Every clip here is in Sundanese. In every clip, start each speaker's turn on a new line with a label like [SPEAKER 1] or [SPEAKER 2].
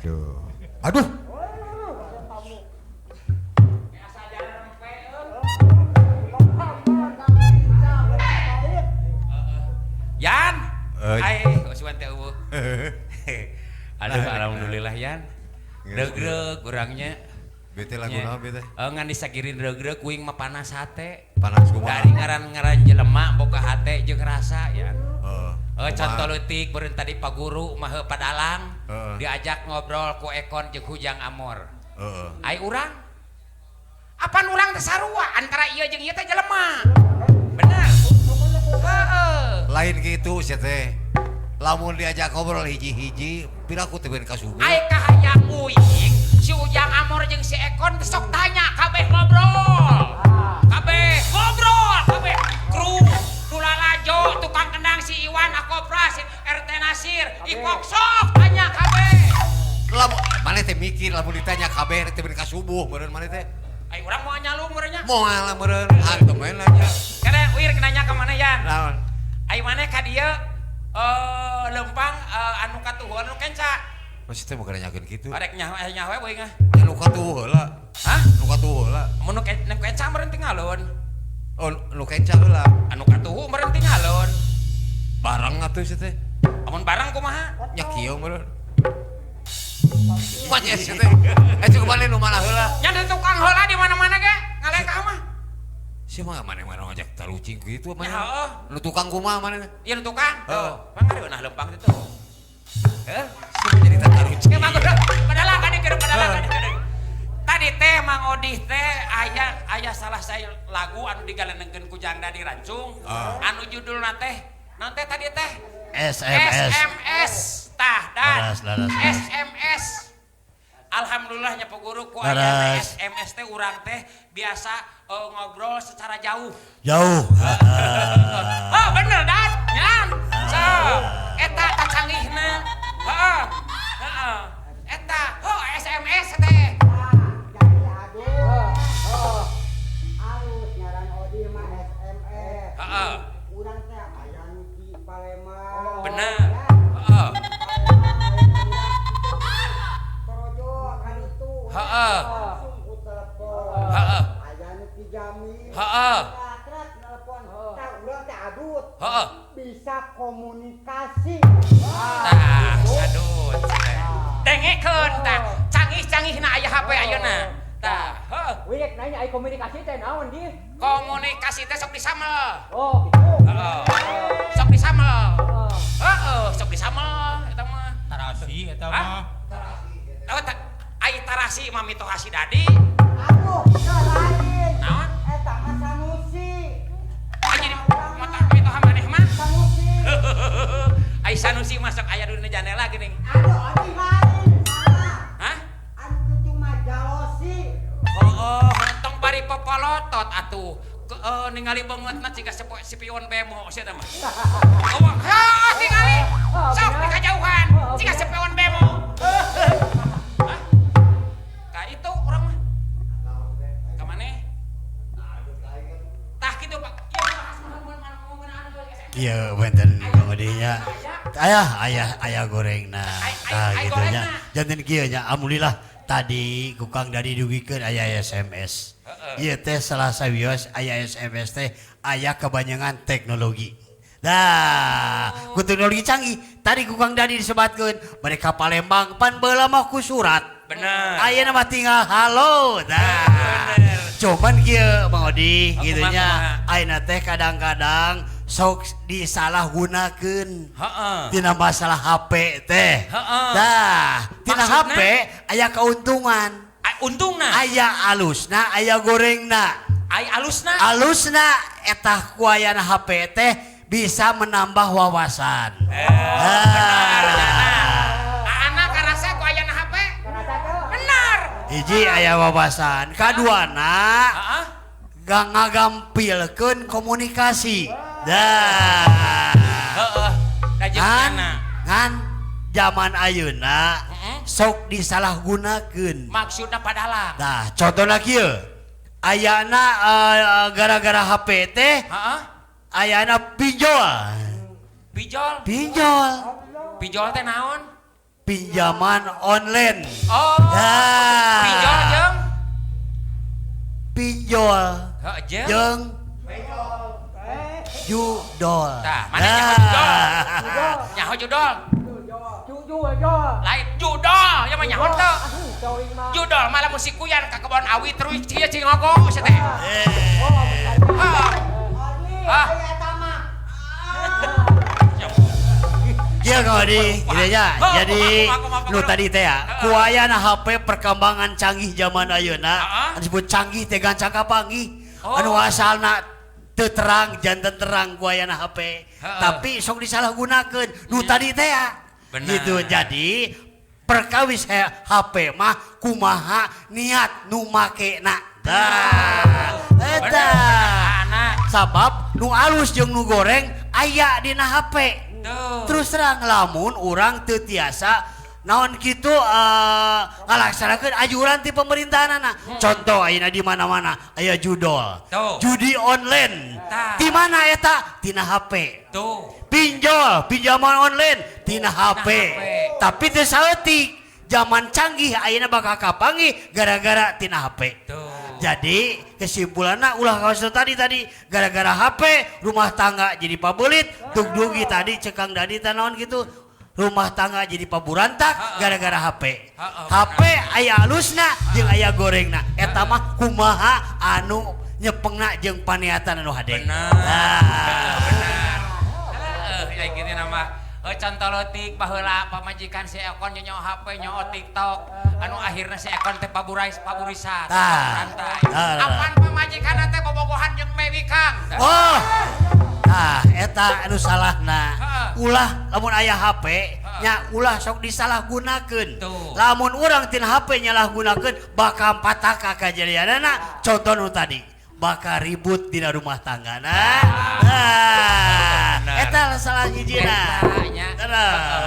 [SPEAKER 1] Aduh. Aduh.
[SPEAKER 2] Yan. Ai, usuan teh eueuh. Aduh, alhamdulillah Yan. Regreg urangnya.
[SPEAKER 1] Bete lagu naon bete?
[SPEAKER 2] Ngan disakirin regreg kuing mah panas hate.
[SPEAKER 1] Panas kumaha?
[SPEAKER 2] Dari ngaran-ngaran jelema boga hate jeung rasa Yan.
[SPEAKER 1] Heeh.
[SPEAKER 2] Contoh leutik beureun tadi Pak Guru mah heuh padalang diajak ngobrol ku Ekon jeung Hujang Amor.
[SPEAKER 1] Heeh.
[SPEAKER 2] Ai urang apan urang teh sarua antara ieu jeung ieu teh jelema. Bener. Heeh.
[SPEAKER 1] Lain kitu sia teh. Lamun diajak ngobrol hiji-hiji, piraku teh beun kasubuh.
[SPEAKER 2] Ai kahayang uing, si Ujang Amor jeung si Ekon teh sok tanya kabeh ngobrol. Kabeh ngobrol, kabeh kru Lalajo, tukang kendang si Iwan Akopra, si RT Nasir, Ipok sok tanya kabeh.
[SPEAKER 1] Lamun maneh teh mikir lamun ditanya kabeh teh beun kasubuh meureun maneh teh.
[SPEAKER 2] Ai urang moal nyalung meureun nya.
[SPEAKER 1] Moal lah meureun, ah teu main lah nya.
[SPEAKER 2] Kana uir nanya ka maneh Yan.
[SPEAKER 1] Naon?
[SPEAKER 2] Ai maneh ka dieu lempang anu katuhu anu kenca.
[SPEAKER 1] Masih teh mau nanyakeun kitu.
[SPEAKER 2] Arek nyaho nyaho we boy ngah.
[SPEAKER 1] Ya nu katuhu heula.
[SPEAKER 2] Hah?
[SPEAKER 1] Nu katuhu heula.
[SPEAKER 2] Mun nu kenca meureun tinggalon.
[SPEAKER 1] Oh, nu kenca heula.
[SPEAKER 2] Anu katuhu meureun tinggalon.
[SPEAKER 1] Bareng atuh sia teh.
[SPEAKER 2] Amun bareng kumaha?
[SPEAKER 1] Nya kieu meureun. Manya sia teh. Eh cukup maneh nu mana heula?
[SPEAKER 2] Nya di tukang heula di mana-mana ge ngalengkah mah.
[SPEAKER 1] Sia mah maneh-maneh ngajak tarucing kitu maneh.
[SPEAKER 2] Ya heuh.
[SPEAKER 1] Nu tukang kumaha maneh?
[SPEAKER 2] Ieu nu tukang.
[SPEAKER 1] Heeh.
[SPEAKER 2] Tuh, pangareunah lempang teh tuh. Heuh.
[SPEAKER 1] Sia mah jadi tarucing.
[SPEAKER 2] Ke mangga padalang ka dieu padalang ka dieu. Tadi teh Mang Odih teh aya salah saya lagu anu digalenengkeun ku Jang Dadi Rancung. Anu judulna teh naon teh tadi teh?
[SPEAKER 3] SMS.
[SPEAKER 2] SMS tah dan
[SPEAKER 3] Laras, laras, laras.
[SPEAKER 2] SMS. Alhamdulillah nya Pak Guru ku aya
[SPEAKER 3] Laras.
[SPEAKER 2] SMS teh urang teh biasa ngobrol secara jauh.
[SPEAKER 3] Jauh.
[SPEAKER 2] Oh bener dan nyan. So, eta tacanggihna. Heeh. Heeh. Eta, oh SMS teh.
[SPEAKER 4] Jadi aduh. Alus ngaran Odi mah SMS.
[SPEAKER 2] Heeh.
[SPEAKER 4] Urang teh aya nu di Palembang.
[SPEAKER 2] Bener. Heeh.
[SPEAKER 4] Torojo kan itu.
[SPEAKER 2] Heeh.
[SPEAKER 4] Langsung ku telepon.
[SPEAKER 2] Heeh.
[SPEAKER 4] Aya nu di Jambi.
[SPEAKER 2] Heeh.
[SPEAKER 4] Trek nelpon. Tah urang teh adut.
[SPEAKER 2] Heeh.
[SPEAKER 4] Bisa komunikasi.
[SPEAKER 2] Tah, sadut. Dengekeun tah, canggih-canggihna aya HP ayeuna. Tah, heuh.
[SPEAKER 4] Wih, rek nanya ai komunikasi teh naon di?
[SPEAKER 2] Komunikasi teh sok disamel.
[SPEAKER 4] Oh, gitu.
[SPEAKER 2] Heeh. Sok disamel. Heeh, sok disamel eta mah.
[SPEAKER 5] Tarasi eta
[SPEAKER 2] Hah?
[SPEAKER 5] mah.
[SPEAKER 2] Tahu tak? Ai tarasi mah mitoha si Dadi.
[SPEAKER 4] Aduh, teu lain.
[SPEAKER 2] Naon?
[SPEAKER 4] Eta mah Sanusi.
[SPEAKER 2] Ai jadi mata mitoha maneh mah.
[SPEAKER 4] Sanusi.
[SPEAKER 2] Ai Sanusi masuk aya dina jandela geuning.
[SPEAKER 4] Aduh, adi lain. Salah.
[SPEAKER 2] Hah?
[SPEAKER 4] Anu kitu mah jalosi.
[SPEAKER 2] Oh, tong bari popolotot atuh. Ningali beungeutna ciga spion bemo sia teh mah. Oh, ha tingali. Sok di kajauhan ciga spion bemo. Hah? Ka itu urang mah. Ka maneh? Tah kitu Pak. Ieu bahas mah mun mun anu SMS.
[SPEAKER 3] Kieu benten Mang Odi nya. Ayah ayah ayah gorengna. Tah
[SPEAKER 2] Ai
[SPEAKER 3] kitu nya.
[SPEAKER 2] gorengna.
[SPEAKER 3] Janten kieu nya alhamdulillah tadi ku Kang Dadi dugikeun aya SMS. Ieu teh salah sawios aya SMS teh aya kebanyakan teknologi. Nah, ku teknologi canggih. Tadi ku Kang Dadi disebatkeun mereka Palembang pan baheula mah ku surat.
[SPEAKER 2] Bener.
[SPEAKER 3] Ayeuna mah tinggal halo. Nah.
[SPEAKER 2] Bener.
[SPEAKER 3] Cuman kieu Mang Odi
[SPEAKER 2] Oh,
[SPEAKER 3] kitu
[SPEAKER 2] kumaha,
[SPEAKER 3] nya.
[SPEAKER 2] kumaha?
[SPEAKER 3] Ayeuna teh kadang-kadang sok disalahgunakeun.
[SPEAKER 2] Heeh.
[SPEAKER 3] Tina masalah HP teh.
[SPEAKER 2] Heeh.
[SPEAKER 3] Tah, tina
[SPEAKER 2] Maksudna?
[SPEAKER 3] HP aya keuntungan.
[SPEAKER 2] Ai untungna.
[SPEAKER 3] Aya alusna, aya gorengna.
[SPEAKER 2] Ai alusna.
[SPEAKER 3] Alusna eta ku ayana HP teh bisa menambah wawasan.
[SPEAKER 2] Benar. Anak karasa ku ayana HP?
[SPEAKER 4] Karasa teu?
[SPEAKER 2] Benar.
[SPEAKER 3] Hiji aya wawasan, kaduana
[SPEAKER 2] Heeh.
[SPEAKER 3] gak ngagampilkeun komunikasi. Dah.
[SPEAKER 2] Heeh. Da jeung
[SPEAKER 3] Ngan,
[SPEAKER 2] nyana.
[SPEAKER 3] ngan zaman ayeuna
[SPEAKER 2] Heeh.
[SPEAKER 3] sok disalahgunakeun.
[SPEAKER 2] Maksudna padalang.
[SPEAKER 3] Nah, contohna kieu. Ayana gara-gara HP teh
[SPEAKER 2] Heeh.
[SPEAKER 3] ayana pinjol.
[SPEAKER 2] Pinjol.
[SPEAKER 3] Pinjol.
[SPEAKER 2] Pinjol teh naon?
[SPEAKER 3] Pinjaman online.
[SPEAKER 2] Oh.
[SPEAKER 3] Ya.
[SPEAKER 2] Pinjol jeung
[SPEAKER 3] pinjol.
[SPEAKER 2] Heuh jeung
[SPEAKER 3] jeung judol.
[SPEAKER 2] Tah, mana nyaho judol? Nyaho judol. Lain judol, ya mah nyaho teu. Judol malah musik kuyan ka kebon awi terus cia cingogo sia teh. Hah.
[SPEAKER 3] Iya kau di, gitu ya. Jadi nu tadi teh ya, ku ayana HP perkembangan canggih zaman ayeuna, disebut canggih teh gancang kapanggih. Anu asalna teu terang janten terang ku ayana HP. Tapi sok disalahgunakeun. Nu tadi teh ya. Gitu. Jadi perkawis HP mah kumaha niat nu makena. Tah, eta. Sabab nu alus jeung nu goreng aya dina HP. Terus terang lamun urang teu tiasa naon kitu ngalaksanakeun ajuran ti pemerintahanana. Contoh ayeuna di mana-mana aya judol. Judi online. Di mana eta? Tina HP. Pinjol, pinjaman online tina HP. Tapi teu saeutik zaman canggih ayeuna bakal kapanggih gara-gara tina HP. Jadi kesimpulannya ulah kawas tadi gara-gara HP rumah tangga jadi pabelit, dugdugi tadi cekang dadi tanaon gitu, rumah tangga jadi paburantak gara-gara HP. HP aya alusna jeung aya gorengna. Eta mah kumaha anu nyepengna jeung paniatan anu hade.
[SPEAKER 2] Bener. Bener. Heeh, ya kitu nama. Contoh leutik baheula pamajikan si Ekon nyonya HP nyonya TikTok anu akhirna si Ekon teh paburais paburisat rantai. Apan pamajikan teh bobogohan jeung Mewi Kang.
[SPEAKER 3] Oh. Tah eta anu salahna. Ulah lamun aya HP nya ulah sok disalahgunakeun. Lamun urang tina HP nyalahgunakeun bakal pataka kajadianana. Contoh nu tadi bakal ribut dina rumah tangga. Nah, eta salah hijina.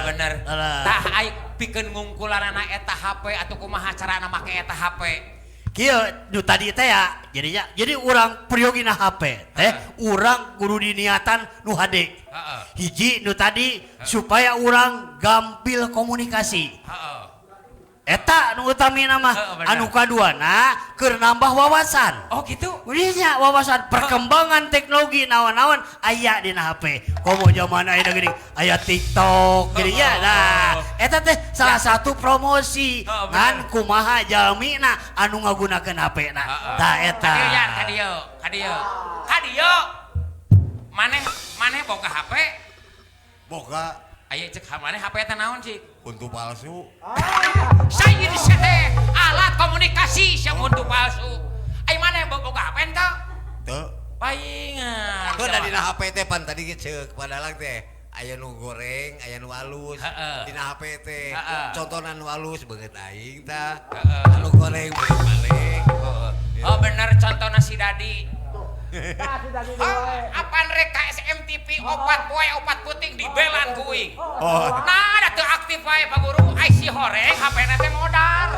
[SPEAKER 2] Bener. Tah ai pikeun ngungkulanana eta HP atuh kumaha carana make eta HP?
[SPEAKER 3] Kieu nu tadi teh ya, jadinya jadi urang priyogina HP teh urang kudu diniatan nu hade. Hiji nu tadi supaya urang gampil komunikasi. Eta nu utamina mah anu kaduana keur nambah wawasan.
[SPEAKER 2] Oh gitu.
[SPEAKER 3] Nya wawasan perkembangan teknologi naon-naon aya dina HP. Komo zaman ayeuna geuning aya TikTok geuning nya. Nah, eta teh salah satu promosi ngan kumaha jalmina anu ngagunakeun HP na. Tah eta.
[SPEAKER 2] Ka dieu, ka dieu, ka dieu. Maneh maneh boga HP?
[SPEAKER 1] Boga.
[SPEAKER 2] Aya cek maneh HP teh naon sih?
[SPEAKER 1] Untuk palsu.
[SPEAKER 2] Saya teh alat komunikasi sia untuk palsu. Ai maneh boga HP teu?
[SPEAKER 1] Teu.
[SPEAKER 2] Paingan.
[SPEAKER 1] Teu da dina HP teh pan tadi ge ceuk padalang teh aya nu goreng, aya nu alus. Dina HP teh contona nu alus beungeut aing tah. Anu goreng beungeut balik.
[SPEAKER 2] Oh bener contona si Dadi. Apaan rek ka SMTV opat poe opat puting dibelan ku uing. Nah da teu aktif wae Pak Guru, ai si horeng HP-na teh modar.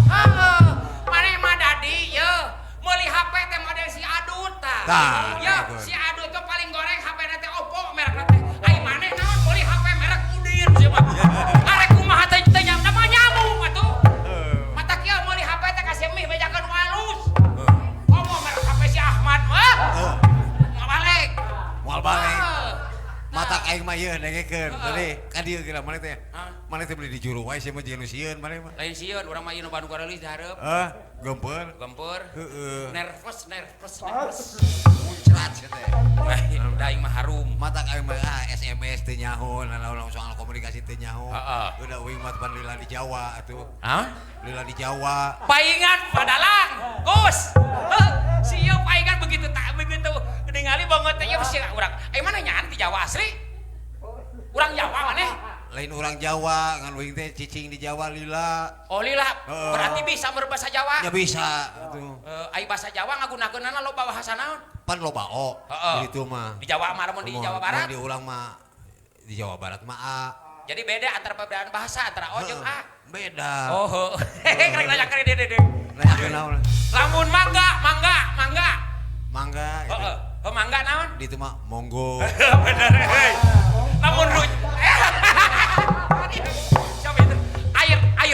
[SPEAKER 2] Heeh. Maneh mah Dadi ye meuli HP teh model si Adut tah. Ye si Adut teh paling goreng HP-na teh Oppo merekna teh. Ai maneh naon meuli HP merek Udin sia mah. Arek kumaha teh teu nyamuk nyamuk atuh. Mata kieu meuli HP teh ka si Mih bejakeun nu alus. Komo merek HP si Ahmad mah. Moal balik.
[SPEAKER 1] Moal balik. Mata aing mah ieu dengekeun. Tadi ka dieu geura maneh teh. Maneh teh beli di juru wae sia mah jeung nu sieun maneh mah.
[SPEAKER 2] Lain sieun urang mah ieu nu Bandung gareulis dihareup.
[SPEAKER 1] Heh, gempeur.
[SPEAKER 2] Gempeur.
[SPEAKER 1] Heeh.
[SPEAKER 2] Nervous, nervous, nervous.
[SPEAKER 1] Muncrat sia teh.
[SPEAKER 2] Da aing mah harum.
[SPEAKER 1] Mata aing mah SMS teu nyaho, naon soal komunikasi teu nyaho. Udah uing mah pan lila di Jawa atuh.
[SPEAKER 2] Hah?
[SPEAKER 1] Lila di Jawa.
[SPEAKER 2] Paingan padalang, Gus. Si ieu paingan begitu tak begitu ningali banget teh ieu si urang. Ai mana nyaan di Jawa asli? Urang Jawa maneh?
[SPEAKER 1] Lain urang Jawa, ngan uing teh cicing di Jawa lila.
[SPEAKER 2] Oh lila, berarti bisa berbahasa Jawa?
[SPEAKER 1] Ya bisa atuh.
[SPEAKER 2] Ai bahasa Jawa ngagunakeunana loba bahasa naon?
[SPEAKER 1] Pan loba o, di ditu mah.
[SPEAKER 2] Di Jawa mah lamun di Jawa Barat?
[SPEAKER 1] Mun diulang mah di Jawa Barat mah A.
[SPEAKER 2] Jadi beda antara perbedaan bahasa antara O jeung A.
[SPEAKER 1] Beda.
[SPEAKER 2] Oh, hehehe, rek nanya ka dieu deui.
[SPEAKER 1] Nanya ke naon?
[SPEAKER 2] Lamun mangga, mangga, mangga.
[SPEAKER 1] Mangga.
[SPEAKER 2] Heeh. Oh, mangga naon?
[SPEAKER 1] Di itu mah monggo.
[SPEAKER 2] Bener euy. Lamun ruj.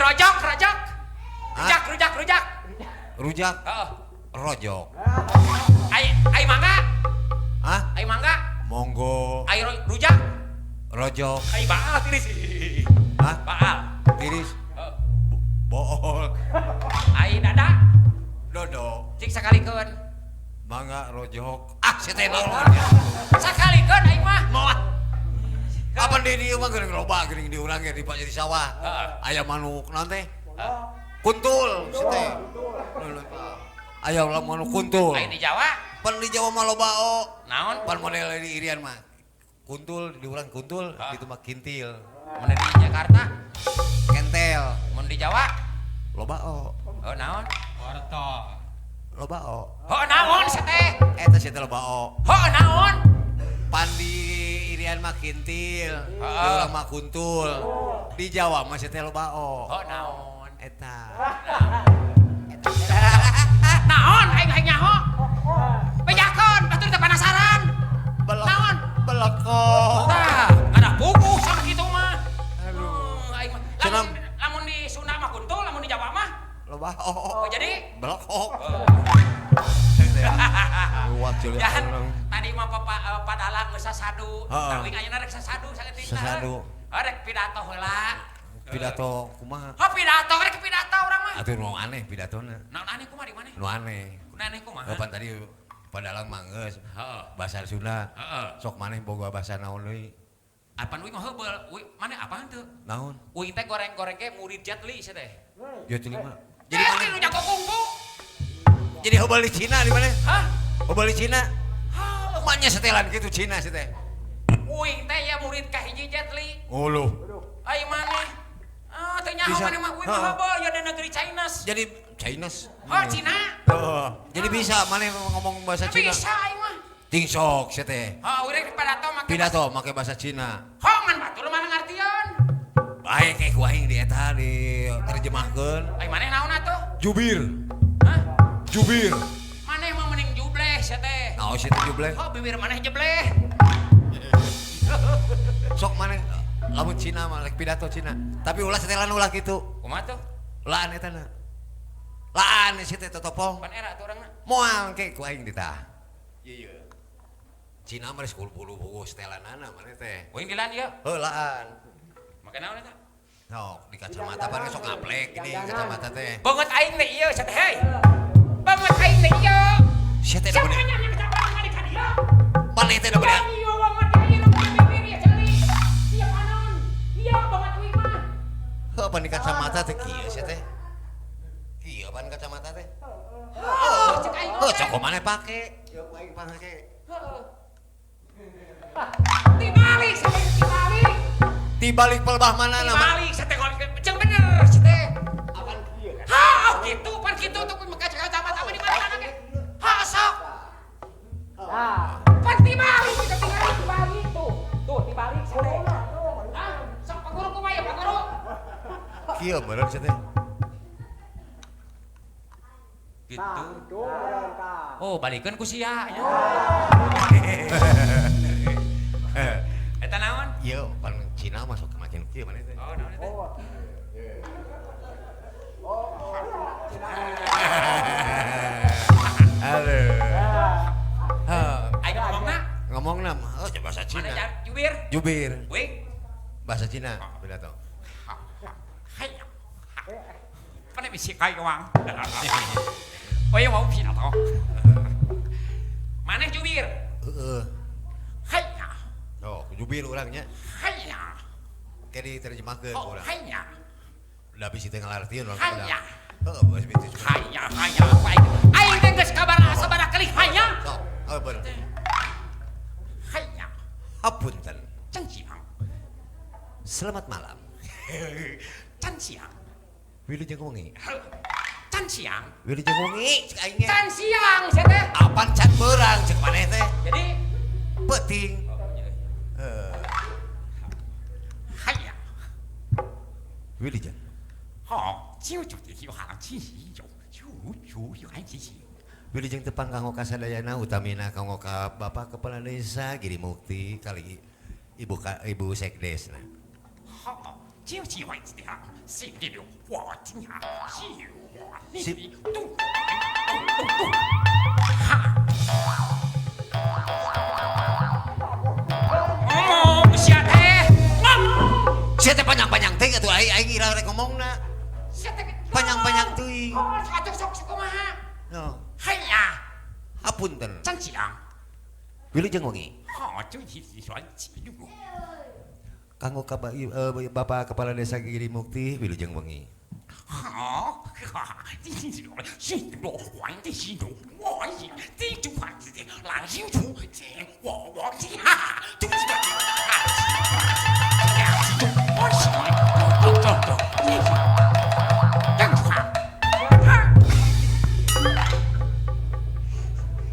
[SPEAKER 2] rojok, rojok. Rujak, rujak, rujak.
[SPEAKER 1] Rujak.
[SPEAKER 2] Heeh.
[SPEAKER 1] Rojok.
[SPEAKER 2] Ai ai mangga.
[SPEAKER 1] Hah?
[SPEAKER 2] Ai mangga.
[SPEAKER 1] Monggo.
[SPEAKER 2] Ai rujak.
[SPEAKER 1] Rojok.
[SPEAKER 2] Ai baal tiris.
[SPEAKER 1] Hah?
[SPEAKER 2] Baal.
[SPEAKER 1] Tiris.
[SPEAKER 2] Heeh.
[SPEAKER 1] Bool.
[SPEAKER 2] Ai dada.
[SPEAKER 1] Dodo.
[SPEAKER 2] Cik sakalikeun.
[SPEAKER 1] Mangga rojok. Ah, si teh naon.
[SPEAKER 2] Sakalikeun aing mah.
[SPEAKER 1] Moal. Kapan di dieu mah geuning loba geuning di urang ge di sawah.
[SPEAKER 2] Heeh.
[SPEAKER 1] Aya manuk naon teh? Kuntul si teh. Aya ulah manuk kuntul.
[SPEAKER 2] Ai di Jawa?
[SPEAKER 1] Pan di Jawa mah loba o.
[SPEAKER 2] Naon?
[SPEAKER 1] Pan model di Irian mah. Kuntul di urang kuntul, itu mah kintil.
[SPEAKER 2] Mun di Jakarta?
[SPEAKER 1] Kentel.
[SPEAKER 2] Mun di Jawa?
[SPEAKER 1] Loba o.
[SPEAKER 2] Oh naon?
[SPEAKER 5] Wortel.
[SPEAKER 1] Loba o.
[SPEAKER 2] Oh naon si teh?
[SPEAKER 1] Eta si teh loba o.
[SPEAKER 2] Oh naon?
[SPEAKER 1] Pan di Irian mah kintil, di urang mah kuntul. Di Jawa mah si teh loba o.
[SPEAKER 2] Oh naon?
[SPEAKER 1] Eta.
[SPEAKER 2] Naon aing aing nyaho? Bejakeun, batur teh penasaran. Naon?
[SPEAKER 1] Belekok.
[SPEAKER 2] Tah, ada puguh sama kitu mah. Aduh, aing mah. Lamun di Sunda mah kuntul, lamun di Jawa mah
[SPEAKER 1] loba o.
[SPEAKER 2] Oh, jadi
[SPEAKER 1] belekok.
[SPEAKER 2] Jangan tadi mah padalang geus sasadu, tawing ayeuna rek sasadu saeutik.
[SPEAKER 1] Sasadu.
[SPEAKER 2] Rek pidato heula.
[SPEAKER 1] Pidato kumaha?
[SPEAKER 2] Oh, pidato rek pidato urang mah.
[SPEAKER 1] Atuh nu aneh pidatona.
[SPEAKER 2] Naon aneh kumaha di maneh?
[SPEAKER 1] Nu aneh.
[SPEAKER 2] Nu aneh kumaha?
[SPEAKER 1] Kapan tadi padalang mah geus.
[SPEAKER 2] Heeh.
[SPEAKER 1] Bahasa Sunda.
[SPEAKER 2] Heeh.
[SPEAKER 1] Sok maneh boga bahasa naon deui?
[SPEAKER 2] Apan uing mah heubeul, uing maneh apaan teu?
[SPEAKER 1] Naon?
[SPEAKER 2] Uing teh goreng-goreng ge murid Jet Li sia teh.
[SPEAKER 1] Jet Li mah.
[SPEAKER 2] Jadi maneh nu jago kungfu.
[SPEAKER 1] Jadi heubeul di Cina di maneh?
[SPEAKER 2] Hah?
[SPEAKER 1] Heubeul di Cina? Manya setelan gitu Cina sih teh.
[SPEAKER 2] Uing teh ya murid ka hiji Jet Li.
[SPEAKER 1] Oh loh.
[SPEAKER 2] Ai maneh. Ah, teh nyaho maneh mah uing mah heubeul ya di negeri Chinese.
[SPEAKER 1] Jadi Chinese.
[SPEAKER 2] Oh, Cina.
[SPEAKER 1] Heeh. Jadi bisa maneh ngomong bahasa Cina.
[SPEAKER 2] Bisa aing mah.
[SPEAKER 1] Ting sok sia teh.
[SPEAKER 2] Heuh, urang pidato make
[SPEAKER 1] pidato make bahasa Cina.
[SPEAKER 2] Heuh, ngan batur mana ngartieun.
[SPEAKER 1] Bae ke ku aing di eta diterjemahkeun.
[SPEAKER 2] Ai maneh naon atuh?
[SPEAKER 1] Jubir.
[SPEAKER 2] Hah?
[SPEAKER 1] Jubir.
[SPEAKER 2] Maneh mah mending jubleh sia teh.
[SPEAKER 1] Naon sia teh jubleh?
[SPEAKER 2] Heuh, bibir maneh jebleh.
[SPEAKER 1] Sok maneh lamun Cina mah rek pidato Cina. Tapi ulah setelan ulah kitu.
[SPEAKER 2] Kumaha tuh?
[SPEAKER 1] Laan eta na. Laan si teh totopong.
[SPEAKER 2] Pan era atuh urangna.
[SPEAKER 1] Moal ke ku aing ditah. Ieu. Cina mah geus bulu-bulu setelanana maneh teh.
[SPEAKER 2] Uing dilan ieu.
[SPEAKER 1] Heuh laan.
[SPEAKER 2] Make naon eta?
[SPEAKER 1] Sok di kacamata pan sok ngaplek gini kacamata teh.
[SPEAKER 2] Banget aing teh ieu sia teh hei. Banget aing teh ieu.
[SPEAKER 1] Sia teh da bener. Maneh teh da bener.
[SPEAKER 2] Ieu banget aing nu bibir ieu ceuli. Ieu panon. Ieu banget uing mah.
[SPEAKER 1] Heuh pan di kacamata teh kieu sia teh. Kieu pan kacamata teh.
[SPEAKER 2] Heuh cek aing.
[SPEAKER 1] Heuh sok maneh pake. Ieu ku aing pake.
[SPEAKER 2] Heeh. Tibalik sampai tibalik.
[SPEAKER 1] Tibalik pelbah mana nama?
[SPEAKER 2] Tibalik sia teh jeung bener sia teh.
[SPEAKER 1] Apaan kieu?
[SPEAKER 2] Hah, gitu pan kitu tuh make kacamata mah di mana-mana ge. Hah, sok. Pan tibalik kita tinggali tibalik tuh. Tuh tibalik sia teh. Hah, sok Pak Guru kumaha ya Pak Guru?
[SPEAKER 1] Kieu meureun sia teh.
[SPEAKER 2] Gitu. Oh, balikeun ku sia nya. Eta naon?
[SPEAKER 1] Ieu pan Cina masuk ke makin kieu maneh teh.
[SPEAKER 2] Oh, naon eta?
[SPEAKER 1] Aduh.
[SPEAKER 2] Aing ngomongna?
[SPEAKER 1] Ngomongna mah oh bahasa Cina.
[SPEAKER 2] Mana jubir?
[SPEAKER 1] Jubir.
[SPEAKER 2] Wing.
[SPEAKER 1] Bahasa Cina pidato.
[SPEAKER 2] Hai. Pane bisi kai wang. Oh iya mau pidato. Maneh jubir?
[SPEAKER 1] Heeh.
[SPEAKER 2] Hai.
[SPEAKER 1] Oh, jubir urangnya.
[SPEAKER 2] Hai.
[SPEAKER 1] Kayak diterjemahkeun
[SPEAKER 2] oh,
[SPEAKER 1] urang.
[SPEAKER 2] Hai.
[SPEAKER 1] Da bisi teh ngalartieun urang.
[SPEAKER 2] Hai.
[SPEAKER 1] Heeh, bisi teh.
[SPEAKER 2] Hai, hai, hai. Aing teh geus kabar sabaraha kali hai.
[SPEAKER 1] Sok, oh bener.
[SPEAKER 2] Hai.
[SPEAKER 1] Hapunten.
[SPEAKER 2] Can siang.
[SPEAKER 1] Selamat malam.
[SPEAKER 2] Can siang.
[SPEAKER 1] Wilujeng wengi.
[SPEAKER 2] Can siang.
[SPEAKER 1] Wilujeng wengi cek aing ge.
[SPEAKER 2] Can siang sia teh.
[SPEAKER 1] Apan can beurang cek maneh teh.
[SPEAKER 2] Jadi
[SPEAKER 1] peuting.
[SPEAKER 2] Hai.
[SPEAKER 1] Wilujeng.
[SPEAKER 2] Hao, jiu jiu jiu hang ji jiu jiu jiu yuan ji ji.
[SPEAKER 1] Wilujeng tepang kanggo kasadayana utamina kanggo ka Bapak Kepala Desa Giri Mukti kali Ibu Ibu Sekdes nah.
[SPEAKER 2] Hao,
[SPEAKER 1] Sip.
[SPEAKER 2] Ngomong sia teh.
[SPEAKER 1] Sia teh panjang-panjang teuing atuh aing aing ira rek ngomongna.
[SPEAKER 2] Sia teh
[SPEAKER 1] panjang-panjang teuing.
[SPEAKER 2] Oh, atuh sok kumaha?
[SPEAKER 1] No.
[SPEAKER 2] Hayya.
[SPEAKER 1] Hapunten.
[SPEAKER 2] Can siang.
[SPEAKER 1] Wilujeng wengi.
[SPEAKER 2] Ha,
[SPEAKER 1] Kanggo Bapak Kepala Desa Giri Mukti wilujeng wengi.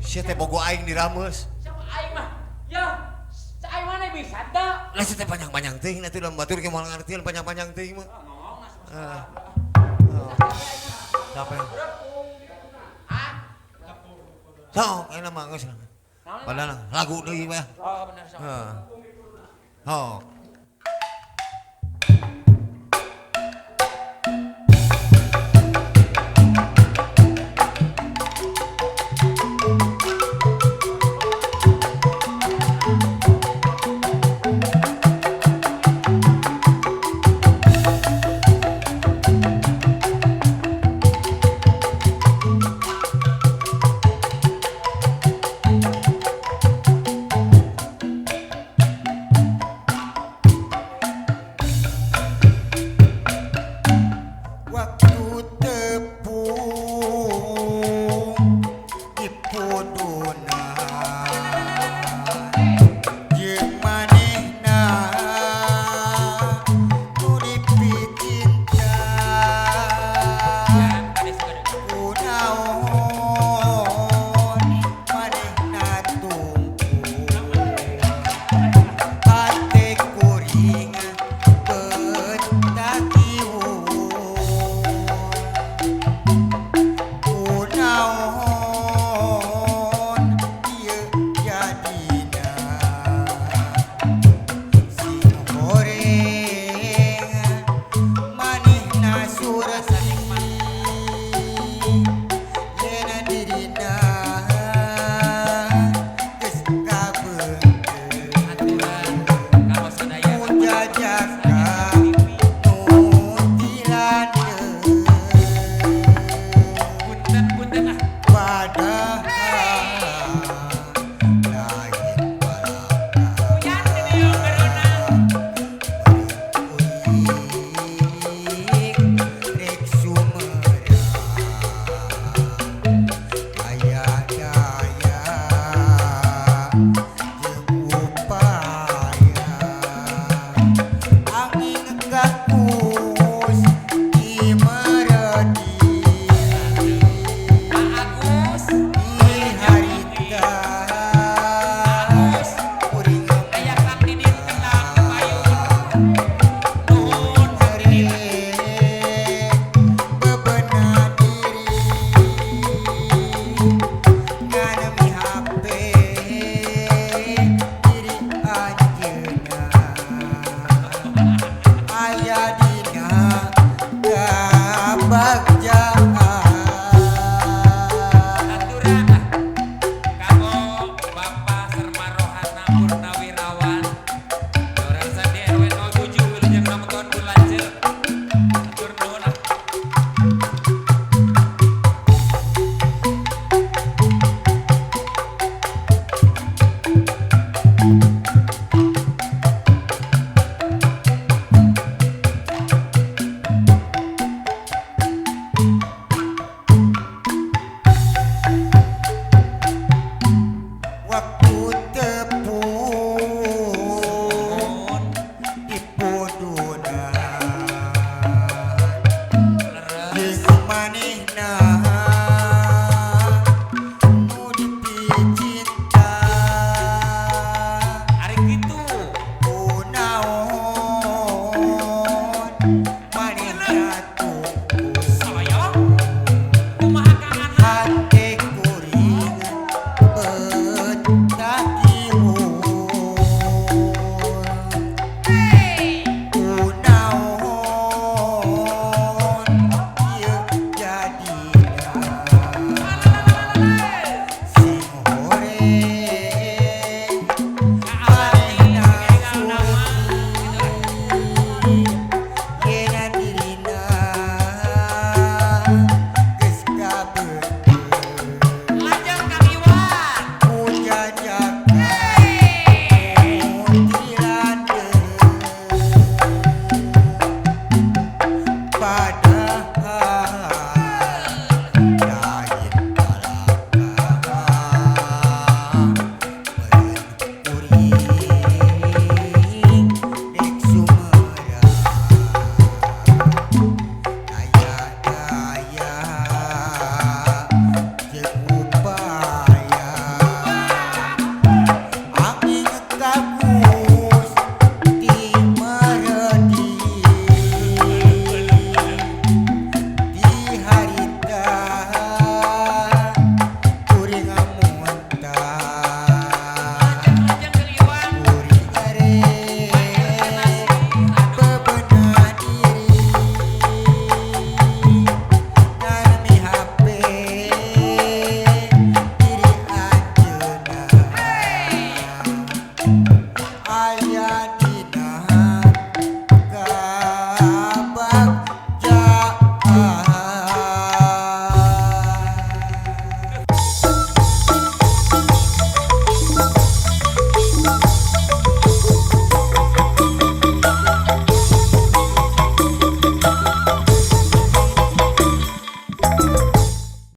[SPEAKER 1] Sia teh bogo aing dirameus.
[SPEAKER 2] Sama aing mah. Ya, aing mana bisa teu?
[SPEAKER 1] Lah sia teh panjang-panjang teuing atuh dalam batur ge moal ngartieun panjang-panjang teuing mah. Capek.
[SPEAKER 2] Hah?
[SPEAKER 1] Sok, enak mah geus. Padahal lagu deui mah.
[SPEAKER 2] Oh, bener sok.
[SPEAKER 1] Heeh. Oh.